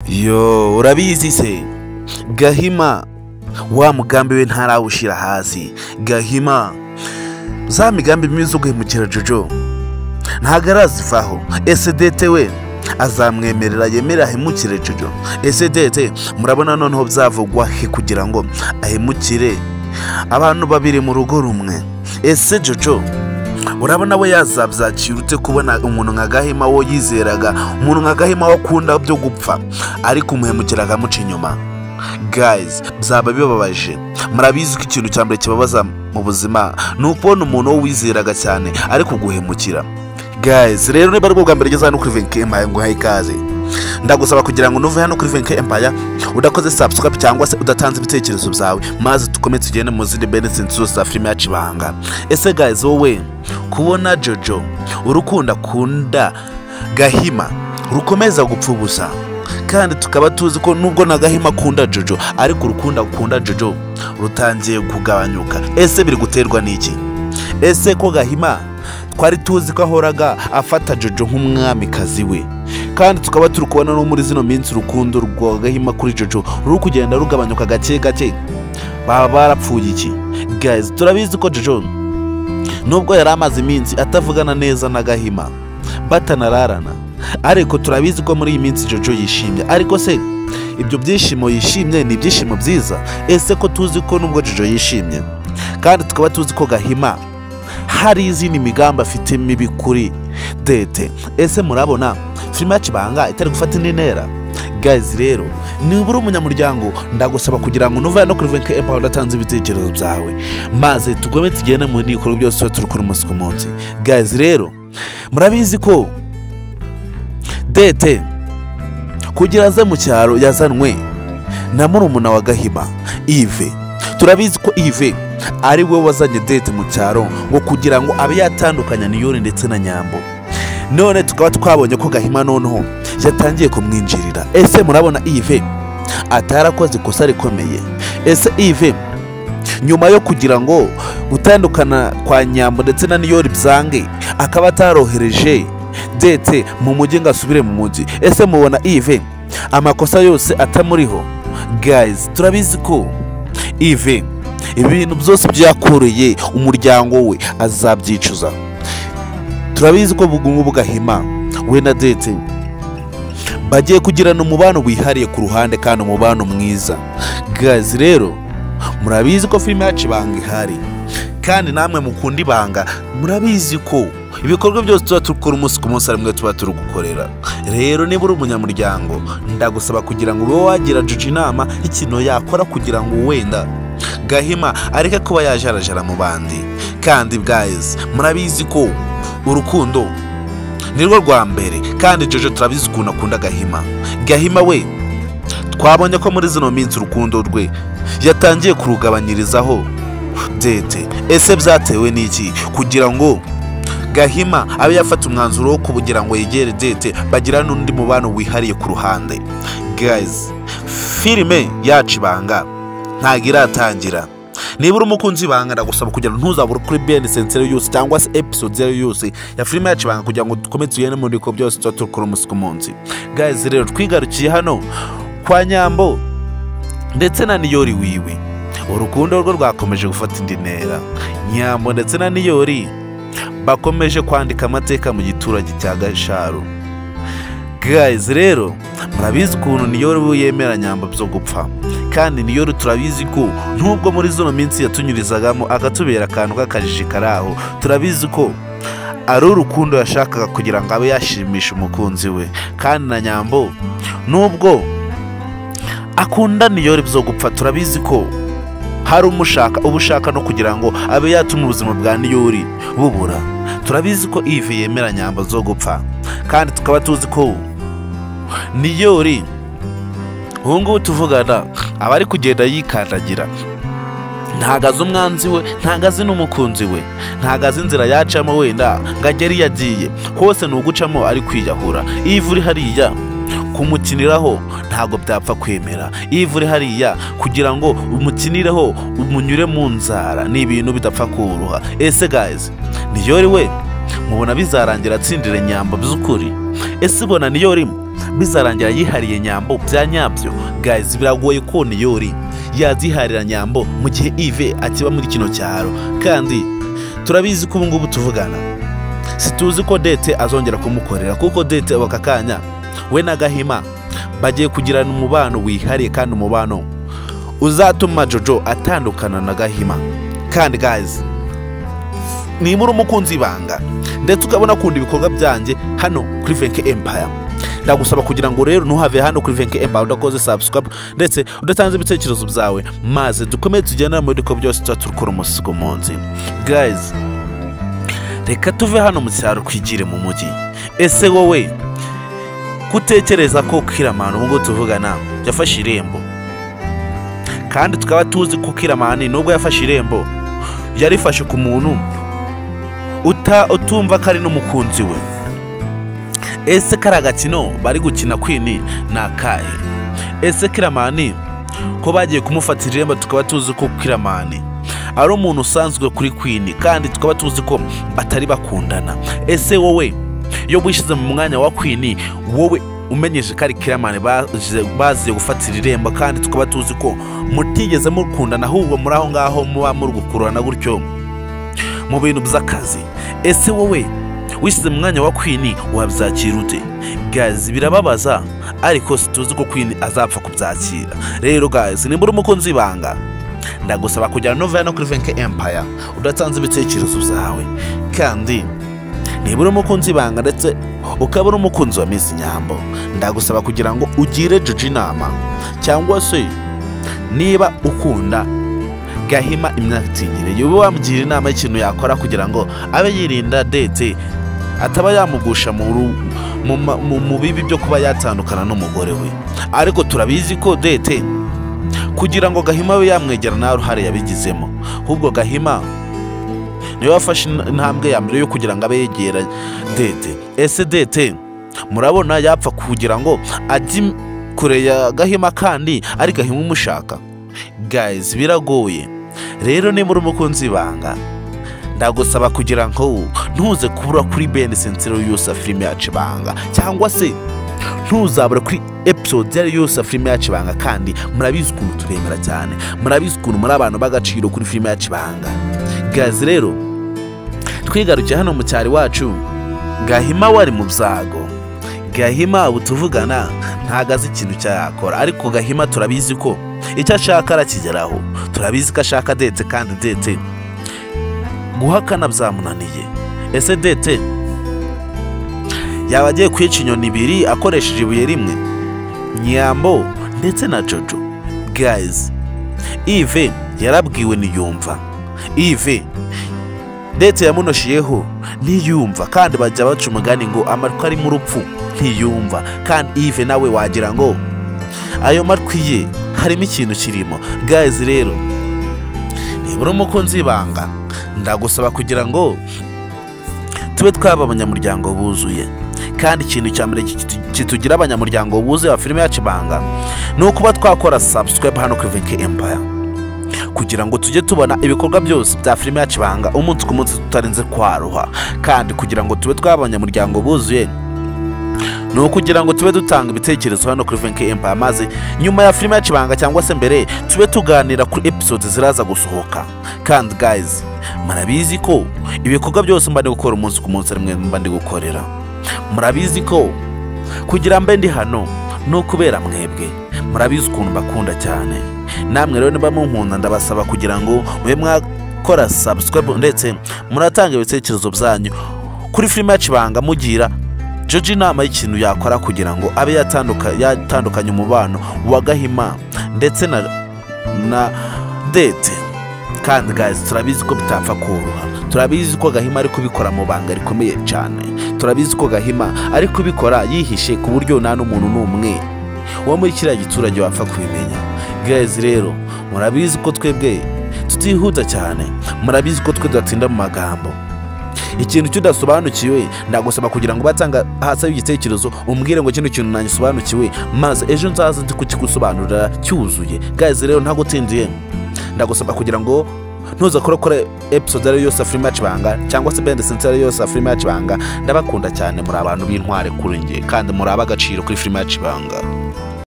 Yo, urabizi se Gahima wa mugambi we ntarawushira hasi. Gahima za migambi mibi zo guhemukira Jojo ntago arazivaho. Ese Dete we azamwemerera yemera ahemukire Jojo? Ese Dete murabona noneho byavugwa he kugira ngo ahemukire abantu babiri mu rugo rumwe? Ese Jojo urabona we yazabyakira ute kubona umuntu nka Gahima wo yizeraga, umuntu nka Gahima wo akunda byo gupfa, ariko umuhemukira akamuca inyuma? Guys, byaba bibabaje. Murabizi ko ikintu cya mbere kibabaza mu buzima ni ukubona umuntu wo wizeraga cyane ariko guhemukira. Guys, rero niba ari bwo bwa mbere ugeze hano kuri Venke Empire, nguhaye ikaze. Ndagusaba kugira ngo nuve hano kuri Venke Empire udakoze subscribe cyangwa se udatanze ibitekerezo byawe, maze dukomeze tugende mu zindi benefits zose za filime yacu Ibanga. Ese guys, wowe kubona Jojo urukundo akunda Gahima rukomeza gupfa ubusa, kandi tukaba tuzi ko nubwo na Gahima akunda Jojo ariko urukundo akunda Jojo rutangiye kugabanyuka, ese biri guterwa n'iki? Ese ko Gahima twari tuzi ko ahoraga afata Jojo nk'umwamikazi we, kandi tukaba turi kubona no muri zino minsi urukundo rwa Gahima kuri Jojo ruri kugenda rugabanyuka gake gake, baba barapfuye iki? Guys, turabizi ko Jojo nubwo yari amaze iminsi atavugana neza na Gahima batanararana, ariko turabizi ko muri iyi minsi Jojo yishimye. Ariko se ibyo byishimo yishimye ni ibyishimo byiza? Ese ko tuzi ko nubwo Jojo yishimye kandi tukaba tuzi ko Gahima hari izindi migambi afite mibi kuri Dete, ese murabona filime yacu Ibanga itari gufata indi ntera? Guys, rero niba uri umunyamuryango ndagusaba kugira ngo nuve no kuri Venke Empire udatanze ibitekerezo byawe, maze tugome tugende mu bikorwa byose tuba turi kuri umunsi ku munsi. Guys, rero murabizi ko Dete kugira aze mu cyaro yazanwe na murumuna wa Gahima Yves. Turabizi ko Yves ari we wazanye Dete mu cyaro ngo kugira ngo abe yatandukanya Niyori ndetse na Nyambo. None tukaba twabonye ko Gahima noneho yatangiye kumwinjirira. Ese murabona Yves atarakoze ikosa rikomeye? Ese Yves nyuma yo kugira ngo gutandukana kwa Nyambo ndetse na Niyori byange akaba atarohereje Dete mu mujyi ngo asubire mu mujyi, ese mubona Yves amakosa yose atamuriho? Guys, turabizi ko Yves ibintu byose byakoreye umuryango we azabyicuza. Turabizi ko bugungu Gahima we na Dete bagiye kugirana umubano wihariye ku ruhande kandi umubano mwiza. Guys, rero murabizi ko filime yacu Ibanga ihari, kandi namwe mukunda Ibanga murabizi ko ibikorwa byose tuba dukora umunsi ku munsi ari mwe tuba turi gukorera. Rero niba uri umunyamuryango ndagusaba kugira ngo ube wagira Jojo inama ikintu yakora kugira ngo wenda Gahima areke kuba yajarajara mu bandi. Kandi guys, murabizi ko urukundo nirwo rwa mbere, kandi Jojo turabizi ukuntu akunda Gahima. Gahima we twabonye ko muri zino minsi urukundo rwe yatangiye kurugabanyirizaho Dete. Ese byatewe n'iki kugira ngo Gahima abe yafata umwanzuro wo kugira ngo yegere Dete bagira n'undi mubano wihariye ku ruhande? Guys, filime yacu Ibanga ntago iratangira. Niba uri umukunzi w'Ibanga ndagusaba kugira ngo ntuzabure kuri BN Sensero yose cyangwa se episode yayo yose ya filime yacu Ibanga kugira ngo dukomeze tugende mu bikorwa byose tuba dukora umunsi ku munsi. Guys, rero twigarukiye hano kwa Nyambo ndetse na Niyori wiwe, urukundo rwo rwakomeje gufata indi ntera. Nyambo ndetse na Niyori bakomeje kwandika amateka mu giturage cya Gasharu. Guys, rero murabizi ukuntu Niyori we yemera Nyambo byo gupfa, kandi Niyori turabizi ko nubwo muri zino minsi yatunyurizagamo akatubera akantu k'akajiji karaho, turabizi ko ari urukundo yashakaga kugira ngo abe yashimisha umukunzi we. Kandi na Nyambo nubwo akunda Niyori byo gupfa, turabizi ko hari umushaka ubushaka no kugira ngo abe yatuma ubuzima bwa Niyori bubura. Turabizi ko Yves yemera Nyambo zo gupfa, kandi tukaba tuzi ko Niyori ubu ngubu tuvugana aba ari kugenda yikandagira, ntago azi umwanzi we, ntago azi n'umukunzi we, ntago azi inzira yacamo wenda ngo agere iyo agiye hose, ni ugucamo ari kwiyahura. Yves uri hariya kumukiniraho ntago byapfa kwemera. Yves uri hariya kugira ngo umukinireho umunyure mu nzara ni ibintu bidapfa koroha. Ese guys, Niyori we mubona bizarangira atsindire Nyambo by'ukuri? Ese ubona Niyori bizarangira yihariye Nyambo bya nyabyo? Guys, biragoye ko Niyori yaziharira Nyambo mu gihe Yves akiba muri kino cyaro, kandi turabizi ko ubu ngubu tuvugana situzi ko Dete azongera kumukorera, kuko Dete wakakanya we na Gahima bagiye kugirana umubano wihariye kandi umubano uzatuma Jojo atandukana na Gahima. Kandi guys, niba uri umukunzi ibanga ndetse ukabona akunda ibikorwa byanjye hano kuri Venke Empire, ndagusaba kugira ngo rero ntuhave hano kuri Venke Empire udakoze subscribe ndetse udatanze ibitekerezo byawe, maze dukomeze tugendane mu bikorwa byose tuba turukora umunsi ku munsi. Guys, reka tuve hano mu cyaro twigire mu mujyi. Ese wowe kutekereza ko Kiramani ubwo tuvugana yafashe irembo, kandi tukaba tuzi ko Kiramani nubwo yafashe irembo yarifashe ku muntu utumva ko ari n'umukunzi we? Ese kari agakino bari gukina Queen ni akahe? Ese Kiramani ko bagiye kumufatira irembo, tukaba tuzi ko Kiramani ari umuntu usanzwe kuri Queen kandi tukaba tuzi ko batari bakundana? Ese wowe iyo wishyize mu mwanya wa Queen, wowe umenyeje ko ari Kiramani baziye gufatira irembo kandi tukaba tuzi ko mutigeze mukundana, ahubwo muri aho ngaho muba muri gukururana gutyo mu bintu by'akazi, ese wowe wishyize mu mwanya wa Queen wabyakira ute? Guys, birababaza ariko situzi ko Queen azapfa kubyakira. Rero guys, nimba uri umukunzi ibanga, ndagusaba kugira nova no kuri Venke Empire udatanze ibitekerezo byawe, kandi niba uri umukunzi ibanga ndetse ukaba uri umukunzi wa Miss Nyambo, ndagusaba kugira ngo ugire Jojo inama, cyangwa se niba ukunda Gahima imyaka ube wamugira inama y'ikintu yakora kugira ngo abe yirinda Dete ataba yamugusha mu bibi byo kuba yatandukana n'umugore we. Ariko turabizi ko Dete kugira ngo Gahima we yamwegera nta ruhare yabigizemo, ahubwo Gahima niwe wafashe intambwe ya mbere yo kugira ngo abe yegera Dete. Ese Dete murabona yapfa kugira ngo ajye kure ya Gahima kandi ari Gahima umushaka? Guys, biragoye. Rero niba uri umukunzi ibanga, ndagusaba kugira ngo ntuze kubura kuri Ben Sensero yose filime yacu ibanga, cyangwa se ntuzabura kuri episode yari yose filime yacu ibanga. Kandi murabizi ukuntu tubemera cyane, murabizi ukuntu muri abantu b'agaciro kuri filime yacu ibanga. Guys, rero twigarukiye hano mu cyari wacu, Gahima wari mu byago. Gahima ubu tuvugana ntago azi ikintu cyakora, ariko Gahima turabizi ko icyo ashaka arakigeraho. Turabizi ko ashaka Dete kandi Dete guhakana byamunaniye. Ese Dete yaba agiye kwica inyoni ibiri akoresheje ibuye rimwe, Nyambo ndetse na Jojo? Guys, Yves yarabwiwe ntiyumva, Yves Dete yamunoshiyeho ntiyumva, kandi bajya baca umugani ngo amatwi ari mu rupfu ntiyumva, kandi Yves nawe wagira ngo ayo matwi ye harimo ikintu kirimo. Guys, rero niba uri umukunzi ibanga, ndagusaba kugira ngo tube twaba abanyamuryango buzuye, kandi ikintu cya mbere kitugira abanyamuryango buzuye wa filime yacu ibanga ni ukuba twakora subscribe hano kuri Venke Empire, kugira ngo tujye tubona ibikorwa byose bya filime yacu ibanga umunsi ku munsi tutarinze kwaruha. Kandi kugira ngo tube twaba abanyamuryango buzuye ni ukugira ngo tube dutanga ibitekerezo hano kuri Venke Empire, maze nyuma ya filime yacu ibanga cyangwa se mbere tube tuganira kuri episode ziraza gusohoka. Kandi guys, murabizi ko ibikorwa byose mba ndi gukora umunsi ku munsi rimwe mba ndi gukorera. Murabizi ko kugira mbe ndi hano ni ukubera mwebwe, murabizi ukuntu mbakunda cyane. Namwe rero niba munkunda, ndabasaba kugira ngo mube mwakora subscribe ndetse muratanga ibitekerezo byanyu kuri filime yacu ibanga, mugira Jojo inama y'ikintu yakora kugira ngo abe yatandukanye umubano wa Gahima ndetse na Dete. Kandi guys, turabizi ko bitapfa koroha, turabizi ko Gahima ari kubikora mu banga rikomeye cyane, turabizi ko Gahima ari kubikora yihishe ku buryo nta n'umuntu n'umwe wo muri kiriya giturage wapfa kubimenya. Guys, rero murabizi ko twebwe tutihuta cyane, murabizi ko twe tudatinda mu magambo. Ikintu cyudasobanukiwe ndagusaba kugira ngo batanga hasi igitekerezo umbwire ngo kino kintu nanyisobanukiwe, maze ejo nzaza ndi kukigusobanurira cyuzuye. Guys, rero ntagutindiye, ndagusaba kugira ngo Ntuza kurakora episode ariyo yose ya filime yacu ibanga, cyangwa se bende senseri ariyo yose ya filime yacu ibanga. Ndabakunda cyane, muri abantu b'intware kuri njye, kandi muri ab'agaciro kuri filime yacu ibanga.